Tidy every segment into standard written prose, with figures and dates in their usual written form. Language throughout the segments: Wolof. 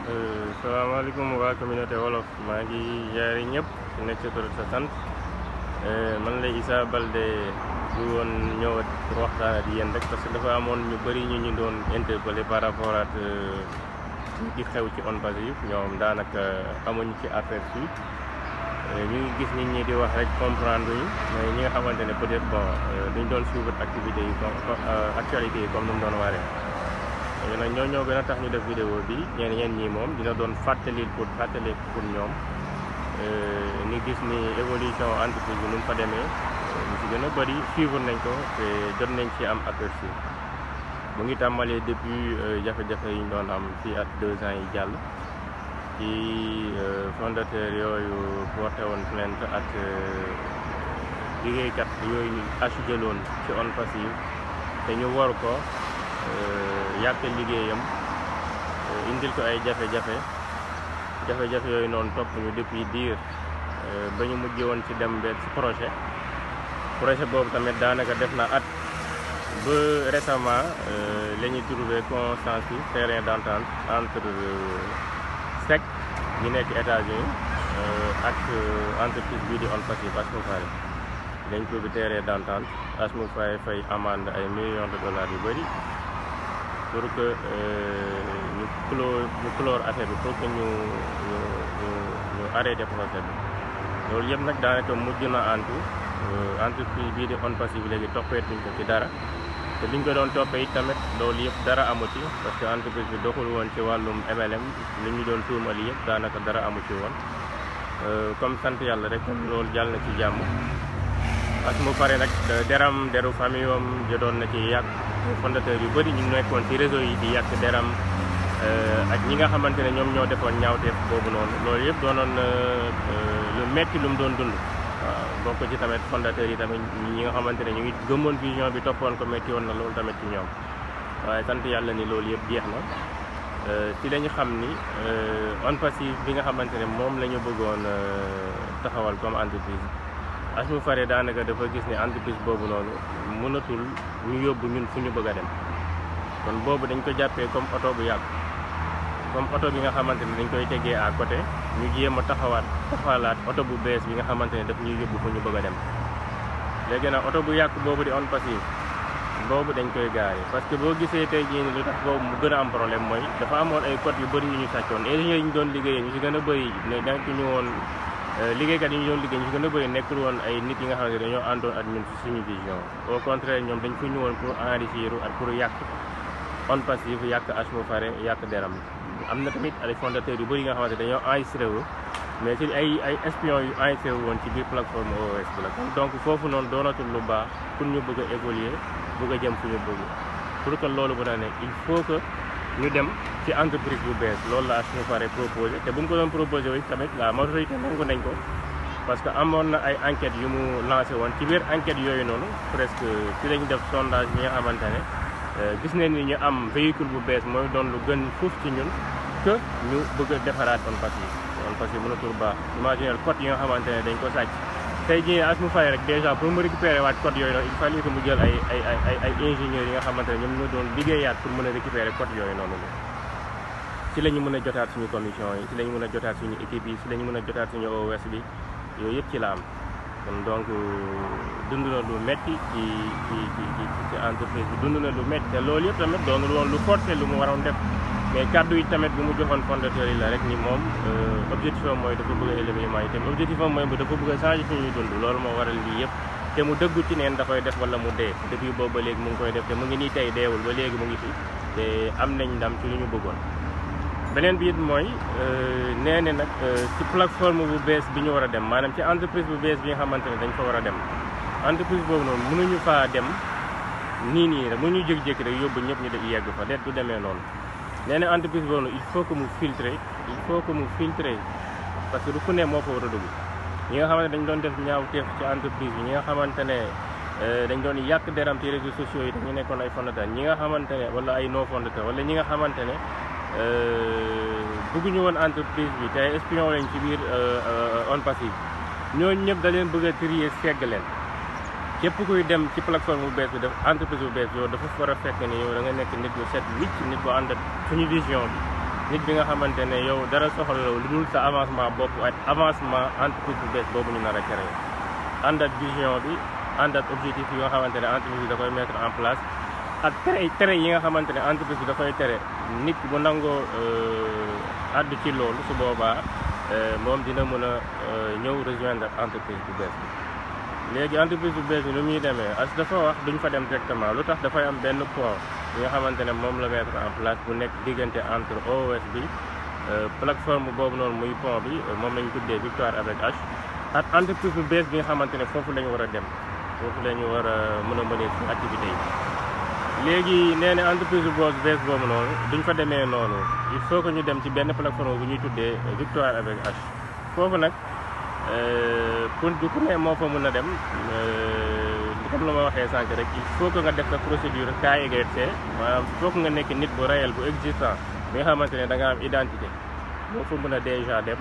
salaamaaleykum waa communauté wolof maa ngi jaari ñëpp ku nekk sa tur sa sant man la Issa Baldé bu woon ñëwat pour waxtaan ak yéen rek parce que dafa amoon ñu bëri ñu doon interpellé par rapport ak di xew ci On Passive ñoom daanaka amuñu ci affaire fii ñu ngi gis nit ñi di wax rek comprendre ñu mais ñi nga xamante ne peut-être bon duñ doon suivre activité yi actualité yi comme nu mu doon waree. léegi nag ñoo gën a tax ñu def vidéo bi ñeen ñi moom dina doon fàttali pour ñoom ñu gis ni évolution entreprise bi nu mu fa demee ñu ci gën a bëri suivre nañ ko te jot nañ ci am aperçu mu ngi tàmbalee depuis jafe-jafe yi ñu doon am fii ak 2 ans yi jàll ci fondateur yooyu porté woon plainte ak liggéeykat yooyu asu jëloon ci On Passive te ñu war ko yàq liggéeyam indil ko ay jafe-jafe yooyu noonu topp ñu depuis diir ba ñu mujj woon ci dem ba ci projet boobu tamit daanaka def na at ba récemment la ñuy trouvé consensus terrain d'entente entre SEC ñi nekk États-Unis ak entreprise bii di On Passive Asmufare dañ trouvé terrain d'entente Asmufare fay amende ay millions de dollars yu bëri pour que ñu clore affaire bi pour que ñu arrêté procès bi loolu yëpp nag daanaka mujj na antu entreprise bii di On Passive léegi toppeetuñ ko ci dara te liñ ko doon toppee it tamit loolu yëpp dara amu ci parce que entreprise bi doxul woon ci wàllum MLM li ñu doon tuumal yëpp daanaka dara amu ci woon comme sant yàlla rek loolu jàll na ci jàmm Asmufare nag deru famille am jotoon na ci yàq fondateur yu bëri ñu nekkoon ci réseau yi di yàq deram ak ñi nga xamante ne ñoom ñoo defoon ñaawteef boobu noonu loolu yëpp doonoon lu metti lu mu doon dund waaw bokk ci tamit fondateur yi tamit ñi nga xamante ne ñu ngi gëmoon vision bi toppoon ko metti woon na loolu tamit ci ñoom waaye sant yàlla ni loolu yëpp jeex na ci la ñu xam ni On Passive bi nga xamante ne moom la ñu bëggoon taxawal comme entreprise Asmufare daanaka dafa gis ne entreprise boobu noonu mënatul ñu yóbbu ñun fu ñu bëgg a dem kon boobu dañ ko jàppee comme oto bu yàgg comme oto bi nga xamante ne dañ koy tegee à côté ñu jéem a taxawalaat oto bu bees bi nga xamante ne daf ñuy yóbbu fu ñu bëgg a dem léegi nag oto bu yàgg boobu di On Passive boobu dañ koy gaare parce que boo gisee tey jii ni lu tax boobu mu gën a am problème mooy dafa amoon ay code yu bëri yu ñu sàccoon ingénieurs yi ñu doon liggéeyee ñu si gën a bëri ne dank ñu woon liggéeykat yi ñu doon liggéey ñu si gën a bëri nekkul woon ay nit yi nga xam ne dañoo àndoon ak ñun ci suñu vision au contraire ñoom dañ ko ñëwoon pour enrichir ak pour yàq On Passive yàq Asmufare yàq deram am na tamit ay fondateurs yu bëri yi nga xamante dañoo enregistré wu mais ci ay espions yu enregistré wu woon ci biir plateforme OOS bi la donc foofu noonu doonatul lu baax pour ñu bëgg a évoluer bëgg a jëm fu ñu bëgg pour que loolu bu na ne il faut que ñu dem ci entreprise bu bees loolu la Asmufare proposé te bu mu ko doon proposé wu tamit la majorité nangu nañ ko parce que amoon na ay enquêtes yu mu lancé woon ci biir enquêtes yooyu noonu presque ci lañ def sondage ñi nga xamante ne gis nañ ni ñu am véhicule bu bees mooy doon lu gën fuuf ci ñun que ñu bëgg a defaraat On Passive mënatul baax imaginer code yi nga xamante ne dañ ko sàcc tey jii Asmufare rek déjà pour mu récupérer waat code yooyu noonu il fallait que mu jël ay ingénieurs yi nga xamante ne ñoom ñoo doon liggéeyaat pour mën a récupérer code yooyu noonu ci la ñu mën a jotaat suñu commission yi ci la ñu mën a jotaat suñu équipe yi ci la ñu mën a jotaat suñu OOS bi yooyu yëpp ci la am kon donc dund na lu metti ci entreprise bi dund na lu metti te loolu yëpp tamit doonul woon lu forcé lu mu waroon def mais kàddu yi tamit bu mu joxoon fondateur yi la rek ni moom objectif am mooy dafa bëgg a élever humanité objectif am mooy dafa bëgg a changer fi ñuy dund loolu moo waral lii yëpp te mu dëggu ci neen dafay def wala mu dee depuis boobu ba léegi mu ngi koy def te mu ngi nii tey deewul ba léegi mu ngi fi te am nañ ndam ci lu ñu bëggoon beneen bi it mooy nee ne nag ci plateforme bu bees bi ñu war a dem maanaam ci entreprise bu bees bi nga xamante ne dañ fa war a dem entreprise boobu noonu mënuñu faa dem nii rek mënuñu jékki-jékki rek yóbbu ñëpp ñu yegg fa det du demee noonu nee na entreprise boobu il faut que mu filtrer parce que du ku ne moo fa war a dugg ñi nga xamante ne dañ doon def ñaawteef ci entreprise bi ñi nga xamante ne dañ doon yàq deram ci réseaux sociaux yi dañu nekkoon ay fondateurs ñi nga xamante ne wala ay non fondateurs wala ñi nga xamante ne bëgguñu woon entreprise bi te espion lañ ci biir On Passive ñooñu ñëpp da leen bëgg a trier segg leen képp kuy dem ci plateforme bu bees bi def entreprise bu bees yow dafa war a fekk ni yow da nga nekk nit bu set wicc nit bu ànd ak suñu vision bi nit bi nga xamante ne yow dara soxla lu dul sa avancement bopp ak avancement entreprise bu bees boobu ñu nar a créer ànd ak vision bi ànd ak objectif yi nga xamante ne entreprise bi da koy mettre en place ak tere yi nga xamante ne entreprise bi dafay tere nit bu nangoo àddu ci loolu su boobaa moom dina mën a ñëw rejoindre entreprise bu bees bi. léegi entreprise bu bees bi lu muy demee as dafa wax duñ fa dem directement lu tax dafay am benn pont bi nga xamante ne moom la mettre en place bu nekk diggante entre OOS bi plateforme boobu noonu muy pont bi moom lañ tuddee Victoire avec H ak entreprise bu bees bi nga xamante ne foofu la ñu war a dem foofu la ñu war a mën a mënee suñu activité yi. léegi nee na entreprise bu bees boobu noonu duñ fa demee noonu il faut que ñu dem ci benn plateforme bu ñuy tuddee Victoire avec H foofu nag pour du ku ne moo fa mën a dem comme la ma waxee sànq rek il faut que nga def sa procédure KYC maanaam il faut que nga nekk nit bu réel bu existant bi nga xamante ne da nga am identité moo fa mën a déjà dem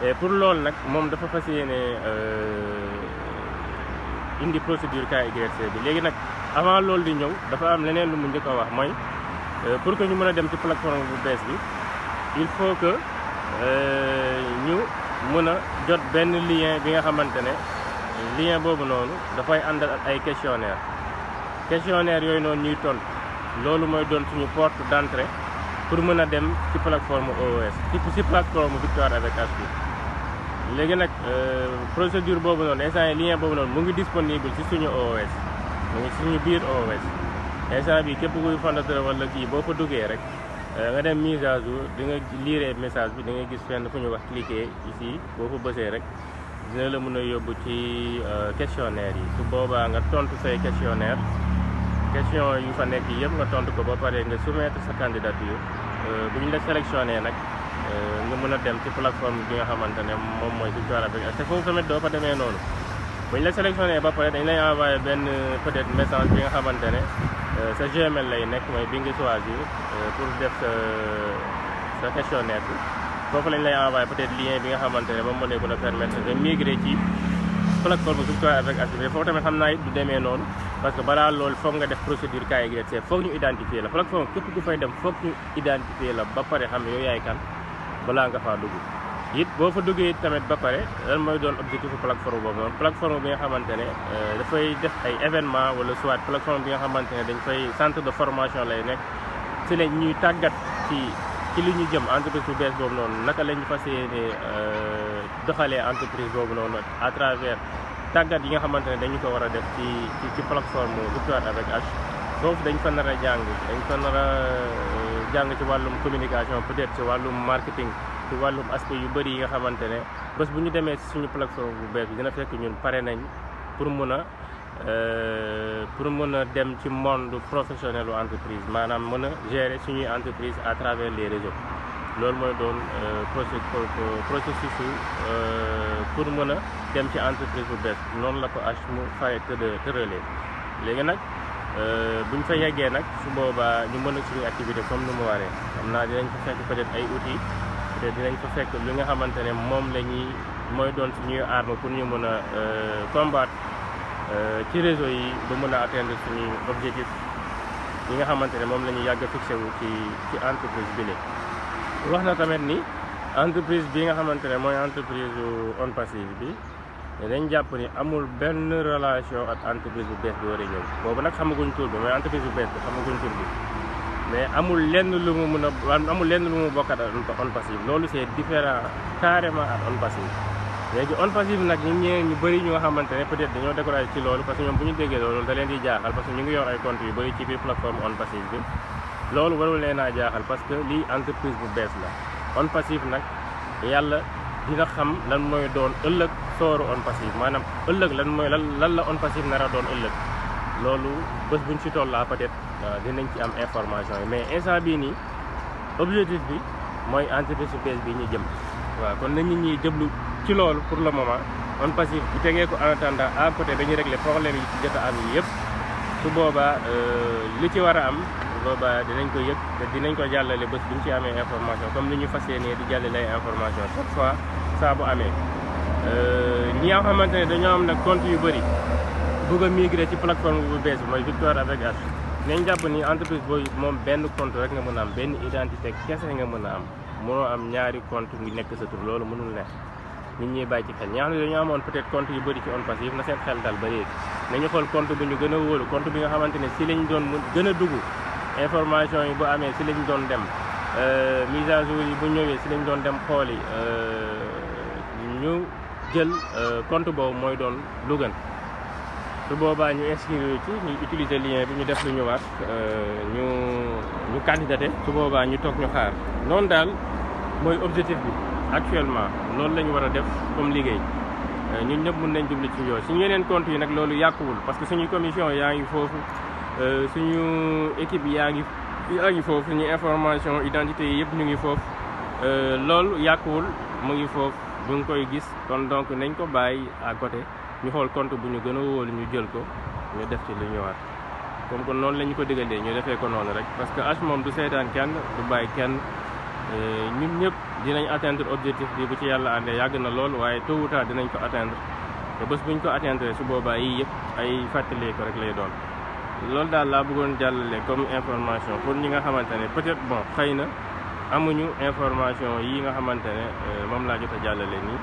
et pour loolu nag moom dafa fas yéene indi procédure KYC bi léegi nag avant loolu di ñëw dafa am leneen lu mu njëkk a wax mooy pour que ñu mën a dem ci plateforme bu bees bi il faut que ñu mën a jot benn lien bi nga xamante ne lien boobu noonu dafay ànd ak ay questionnaire yooyu noonu ñuy tontu loolu mooy doon suñu porte d'entrée pour mën a dem ci plateforme OOS ci plateforme Victoire avec H bi. léegi nag procédure boobu noonu instant lien boobu noonu mu ngi disponible ci suñu OOS mu ngi suñu biir OOS instant bi képp kuy fondateur wala kii boo fa duggee rek nga dem mise à jour di nga lire message bi di nga gis fenn fu ñu wax cliquer ici boo fa bësee rek dina la mën a yóbbu ci questionnaire yi su boobaa nga tontu say questionnaire question yu fa nekk yëpp nga tontu ko ba pare nga soumettre sa candidature bu ñu la sélectionné nag nga mën a dem ci plateforme bi nga xamante ne moom mooy Victoire avec H te foofu tamit doo fa demee noonu bu ñu la sélectionné ba pare dañ lay envoyé benn peut-être message bi nga xamante ne sa Gmail lay nekk mooy bi nga choisir pour def sa questionnaire bi foofu lañ lay envoyé peut-être lien bi nga xamante ne moom moo lay mën a permettre de migrer ci plateforme Victoire avec H bi foofu tamit xam naa it du demee noonu parce que balaa loolu foog nga def procédure KYC foog ñu identifier la plateforme képp ku fay dem foog ñu identifier la ba pare xam ne yow yaay kan balaa nga faa dugg it boo fa duggee it tamit ba pare lan mooy doon objectif plateforme boobu noonu plateforme bi nga xamante ne dafay def ay événement wala soit plateforme bi nga xamante ne dañ fay centre de formation lay nekk si lañ ñuy tàggat ci li ñu jëm entreprise bu bees boobu noonu naka la ñu fas yéene doxalee entreprise boobu noonu à travers tàggat yi nga xamante ne dañu ko war a def ci plateforme Victoire avec H foofu dañ fa nar a jàng ci wàllum communication peut-être ci wàllum marketing ci wàllum aspect yu bëri yi nga xamante ne bés bu ñu demee ci suñu plateforme bu bees bi dina fekk ñun pare nañ pour mën a dem ci monde professionnel u entreprise maanaam mën a gérer suñuy entreprise à travers les réseaux loolu mooy doon processus pour mën a dem ci entreprise bu bees noonu la ko H mu fay tëralee léegi nag buñ fa yeggee nag su boobaa ñu mën a suñu activité comme ni mu waree xam naa dinañ fa fekk peut-être ay outils peut-être dinañ fa fekk li nga xamante ne moom la ñuy mooy doon suñuy arme pour ñu mën a combattre ci réseau yi ba mën a atteindre suñuy objectif yi nga xamante ne moom la ñu yàgg a fixé wu ci entreprise bi léegi. wax na tamit ni entreprise bi nga xamante ne mooy entreprise On Passive bi dañ jàpp ni amul benn relation ak entreprise bu bees bi war a ñëw boobu nag xamaguñ tur bi mooy entreprise bu bees bi xamaguñ tur bi mais amul lenn lu mu bokkat ak On Passive loolu c'est différent carrément ak On Passive. léegi On Passive nag ñu bëri ñu nga xamante ne peut-être dañoo découragé ci loolu parce que ñoom bu ñu déggee loolu da leen di jaaxal parce que ñu ngi yor ay comptes yu bëri ci biir plateforme On Passive bi loolu warul leen a jaaxal parce que lii entreprise bu bees la On Passive nag yàlla dina xam lan mooy doon ëllëg sooru On Passive maanaam ëllëg lan la On Passive nar a doon ëllëg loolu bés buñ ci tollaa peut-être dinañ ci am information yi mais instant bii nii objectif bi mooy entreprise bu bees bi ñu jëm waaw kon nañ ñi jëblu ci loolu pour le moment On Passive bu tegee ko en attendant à côté dañuy régler problème yi ci jot a am yi yëpp su boobaa li ci war a am boobaa dinañ ko yëg te dinañ ko jàllale bés bu ñu ci amee information comme ni ñu fas yéenee di jàllale ay information chaque fois saa bu amee ñi nga xamante ne dañoo am nag compte yu bëri bëgg a migrer ci plateforme bu bees bi mooy Victoire avec H nañ jàpp ni entreprise booy moom benn compte rek nga mën a am benn identité kese nga mën a am mënoo am ñaari compte ngi nekk sa tur loolu mënul ne nit ñi bàyyi ci xel ñi nga xam ne dañoo amoon peut-être compte yu bëri ci OnPassif na seen xel dal ba léegi nañu xool compte bu ñu gën a wóolu compte bi nga xamante ne si lañ doon gën a dugg information yi bu amee si lañ doon dem mise à jour yi bu ñëwee si lañ doon dem xool yi ñu jël compte boobu mooy doon lu gën su boobaa ñu inscrire ci ñu utiliser lien bi ñu def lu ñu war ñu candidaté su boobaa ñu toog ñu xaar noonu daal mooy objectif bi actuellement loolu la ñu war a def comme liggéey ñun ñëpp mën nañ jublu ci yooyu suñu yeneen compte yi nag loolu yàquwul parce que suñu commission yaa ngi foofu suñu équipe yaa ngi foofu suñu information identité yi yëpp ñu ngi foofu loolu yàquwul mu ngi foofu ñu ngi koy gis kon donc nañ ko bàyyi à côté ñu xool compte bu ñu gën a wóolu ñu jël ko ñu def ci lu ñu war comme que noonu la ñu ko digalee ñu defee ko noonu rek parce que H moom du seetaan kenn du bàyyi kenn ñun ñëpp dinañ atteindre objectif bi bu ci yàlla àndee yàgg na lool waaye tôt ou tard dinañ ko atteindre te bés bu ñu ko atteindre su boobaa yii yëpp ay fàttalee ko rek lay doon loolu daal laa bëggoon jàllale comme information pour ñi nga xamante ne peut-être bon xëy na amuñu information yi nga xamante ne moom laa jot a jàllale nii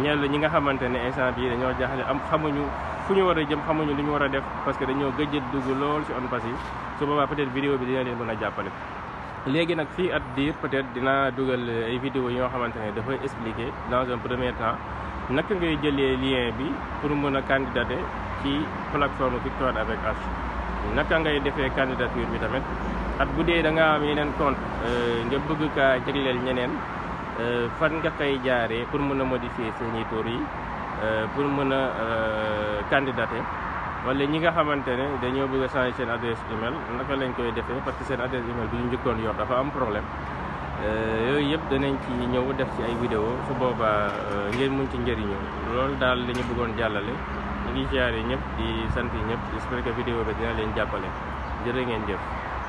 ñeel ñi nga xamante ne instant bii dañoo jaaxle xamuñu fu ñu war a jëm xamuñu lu ñu war a def parce que dañoo gëj a dugg lool ci OnPassif su boobaa peut-être vidéo bi dina leen mën a jàppale léegi nag fii at diir peut-être dinaa dugal ay vidéo yoo xamante ne dafay expliquer dans un premier temps naka ngay jëlee lien bi pour mën a candidater ci plateforme Victoire avec H naka ngay defee candidature bi tamit at bu dee da nga am yeneen compte nga bëgg kaa jagleel ñeneen fan nga koy jaaree pour mën a modifier seeni tur yi pour mën a candidater wala ñi nga xamante ne dañoo bëgg a changer seen adresse email naka lañ koy defee parce que seen adresse email bi ñu njëkkoon yor dafa am problème yooyu yëpp danañ ci ñëw def ci ay vidéo su boobaa ngeen mun ci njëriñu loolu daal la ñu bëggoon jàllale ñu ngi ziare ñëpp di sant ñëpp j'espère que vidéo bi dina leen jàppale jërë ngeen jëf